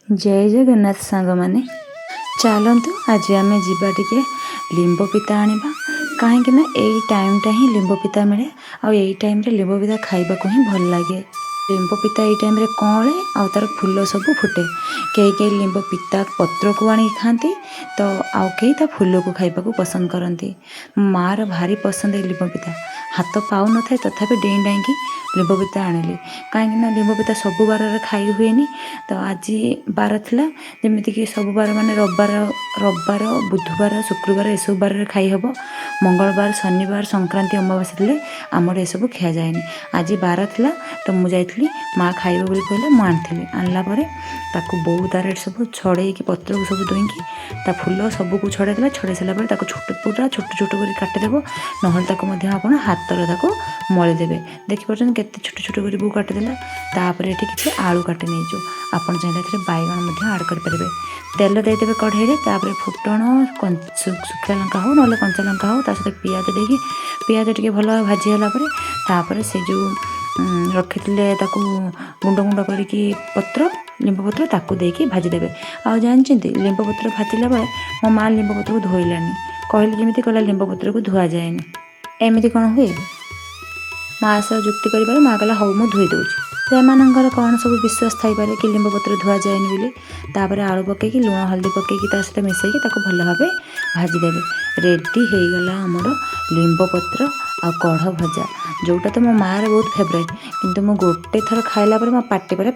ଜୟ ଜଗନ୍ନାଥ ସାଙ୍ଗମାନେ। ଚାଲନ୍ତୁ, ଆଜି ଆମେ ଯିବା ଟିକେ ଲିମ୍ବ ପିତା ଆଣିବା, କାହିଁକି ନା ଏଇ ଟାଇମ୍ଟା ହିଁ ଲିମ୍ବ ପିତା ମିଳେ ଆଉ ଏଇ ଟାଇମ୍ରେ ଲିମ୍ବ ପିତା ଖାଇବାକୁ ହିଁ ଭଲ ଲାଗେ। ଲିମ୍ବ ପିତା ଏଇ ଟାଇମ୍ରେ କଅଁଳେ ଆଉ ତା'ର ଫୁଲ ସବୁ ଫୁଟେ। କେହି କେହି ଲିମ୍ବ ପିତା ପତ୍ରକୁ ଆଣିକି ଖାଆନ୍ତି ତ ଆଉ କେହି ତା ଫୁଲକୁ ଖାଇବାକୁ ପସନ୍ଦ କରନ୍ତି। ମାଆର ଭାରି ପସନ୍ଦ ଏଇ ଲିମ୍ବ ପିତା। ହାତ ପାଉନଥାଏ, ତଥାପି ଡେଇଁ ଡାଇଁକି ଲିମ୍ବ ପିତା ଆଣିଲି, କାହିଁକି ନା ଲିମ୍ବ ପିତା ସବୁ ବାରରେ ଖାଇ ହୁଏନି। ତ ଆଜି ବାର ଥିଲା। ଯେମିତିକି ସବୁ ବାର ମାନେ ରବିବାର, ରବିବାର, ବୁଧବାର, ଶୁକ୍ରବାର, ଏସବୁ ବାରରେ ଖାଇ ହେବ। ମଙ୍ଗଳବାର, ଶନିବାର, ସଂକ୍ରାନ୍ତି, ଅମାବାସ୍ୟା ଥିଲେ ଆମର ଏସବୁ ଖିଆଯାଏନି। ଆଜି ବାର ଥିଲା ତ ମୁଁ ଯାଇଥିଲି। ମା ଖାଇବ ବୋଲି କହିଲେ, ମୁଁ ଆଣିଥିଲି। ଆଣିଲା ପରେ ତାକୁ ବୋଉ ତାର ଏଠି ସବୁ ଛଡ଼େଇକି, ପତ୍ରକୁ ସବୁ ଧୋଇକି, ତା ଫୁଲ ସବୁକୁ ଛଡ଼େଇ ଦେଲା। ଛଡ଼େଇ ସାରିଲା ପରେ ତାକୁ ଛୋଟ, ପୁରା ଛୋଟ ଛୋଟ କରି କାଟିଦେବ, ନହେଲେ ତାକୁ ମଧ୍ୟ ଆପଣ ହାତରେ ତାକୁ ମଳିଦେବେ। ଦେଖିପାରୁଛନ୍ତି, କେତେ ଛୋଟ ଛୋଟ କରି ବୋଉ କାଟିଦେଲା। ତାପରେ ଏଠି କିଛି ଆଳୁ କାଟି ନେଇଛୁ। ଆପଣ ଚାହିଁଲେ ଏଥିରେ ବାଇଗଣ ମଧ୍ୟ ଆଡ଼୍ କରିପାରିବେ। ତେଲ ଦେଇଦେବେ କଢ଼େଇରେ। ତାପରେ ଫୁଟଣ, ଶୁଖିଲା ଲଙ୍କା ହେଉ ନହେଲେ କଞ୍ଚା ଲଙ୍କା ହେଉ, ତା ସହିତ ପିଆଜ ଦେଇକି, ପିଆଜ ଟିକେ ଭଲ ଭାବେ ଭାଜି ହେଲା ପରେ, ତାପରେ ସେ ଯେଉଁ ରଖିଥିଲେ ତାକୁ ଗୁଣ୍ଡ ଗୁଣ୍ଡ କରିକି ପତ୍ର, ଲିମ୍ବ ପତ୍ର, ତାକୁ ଦେଇକି ଭାଜିଦେବେ। ଆଉ ଜାଣିଛନ୍ତି, ଲିମ୍ବ ପତ୍ର ଭାଜିଲା ବେଳେ ମୋ ମା ଲିମ୍ବ ପତ୍ରକୁ ଧୋଇଲାନି। କହିଲି ଯେମିତି, କହିଲା ଲିମ୍ବ ପତ୍ରକୁ ଧୁଆଯାଏନି। ଏମିତି କ'ଣ ହୁଏ? ମା ସହ ଯୁକ୍ତି କରିବାରୁ ମା କହିଲା, "ହଉ, ମୁଁ ଧୋଇ ଦେଉଛି।" ସେମାନଙ୍କର କ'ଣ ସବୁ ବିଶ୍ୱାସ ଥାଇପାରେ କି ଲିମ୍ବ ପତ୍ର ଧୁଆଯାଏନି ବୋଲି। ତାପରେ ଆଳୁ ପକାଇକି, ଲୁଣ ହଳଦୀ ପକାଇକି, ତା ସହିତ ମିଶାଇକି ତାକୁ ଭଲ ଭାବେ ଭାଜିଦେବେ। ରେଡ଼ି ହେଇଗଲା ଆମର ଲିମ୍ବ ପତ୍ର ଆଉ କଢ଼ ଭଜା, ଯେଉଁଟା ତ ମୋ ମାଆର ବହୁତ ଫେବରାଇଟ୍। କିନ୍ତୁ ମୁଁ ଗୋଟେ ଥର ଖାଇଲା ପରେ ମୋ ପାଟି ପୁରା